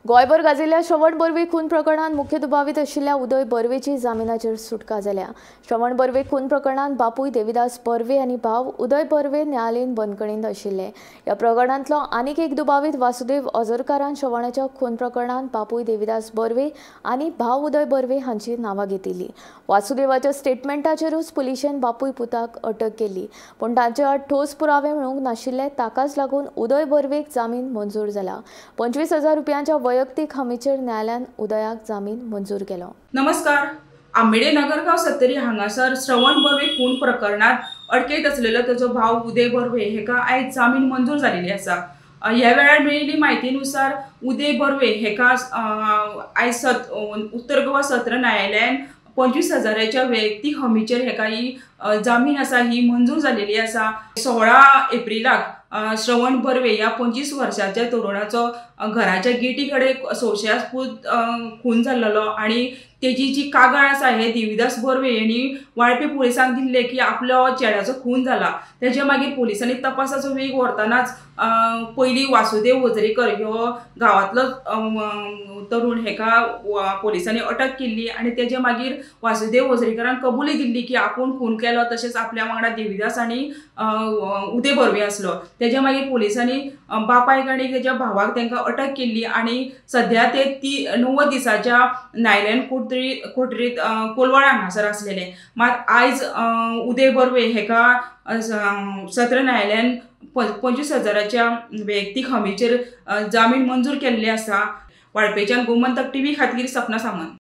गोंयभर गाजिल्ल्या श्रवण बर्वे खून प्रकरणात मुख्य दुबावीत आशिल्ल्या उदय बर्वेची जामिनाचेर सुटका जाल्या। श्रवण बर्वे खून प्रकरणात बापूय देविदास बर्वे आनी भाव उदय बर्वे न्यायालयीन बंदखणींत आशिल्ले। ह्या प्रकरणांतलो आनीक एक दुबावीत वासुदेव ओझरकारान श्रवणाच्या खून प्रकरणात बापूय देविदास बर्वे आनी भाव उदय बर्वे हांची नांवां घेतिल्ली। वासुदेवाच्या स्टेटमेंटाचेरूच पुलिशेन बापूय पुताक अटक केली, पूण तांचे आड ठोस पुरावे मेळूंक नाशिल्ले। ताकाच लागून उदय बर्वेक जामीन मंजूर जाला। 25,000 रुपयांच्या वैयक्तीक हमीचेर न्यायालयान उदयाक जामीन मंजूर केलो। नमस्कार, आंबेडे नगरगांव सत्तरी हांगासर श्रवण बर्वे खून प्रकरणात अटकेत असलेलो ताजो भाव उदय बर्वे हेका आयज जामीन मंजूर जालेली आसा। ह्या वेळार मेळिल्ली म्हायतीनुसार उदय बर्वे हेका आयज उत्तर गोवा सत्र न्यायालयान 25,000 वैयक्तीक हमीचेर हेका ही जामीन आसा ही मंजूर जालेली आसा। 16 एप्रिलाक श्रवण बर्वे ह्या 25 वर्साच्या तरुणाचो घराच्या गेटी कडेन संशयास्पद खून जाल्लो आनी तेजी जी कागाळ आसा हे देविदास बर्वे यांनी वाळपे पुलिसांक दिल्ले की आपलो चेड्याचो खून जाला। तेजे मागीर पुलिसांनी तपासाचो वेग व्हरतनाच पयलीं वासुदेव वजरेकर ह्यो गांवांतलो तरुण हेका पुलिसांनी अटक केल्ली आनी तेजे मागीर वासुदेव वजरेकरान कबुली दिल्ली की आपूण खून केलो, तशेंच आपल्या वांगडा देविदास आनी उदय बर्वे आसलो। तेजे मागीर पुलिसांनी बापायक आनी तेज्या भावाक तांकां अटक केल्ली आनी सद्या ते 90 दिसाच्या न्यायालयीन कोठरीत कोलवाळ हांगासर आसलेले। मात आयज उदय बर्वे हेका सत्र न्यायालयान 25,000 वैयक्तीक हमीचेर जामीन मंजूर केल्ले आसा। वाळपेच्यान गोमंतक टीव्ही खातीर सपना सामंत।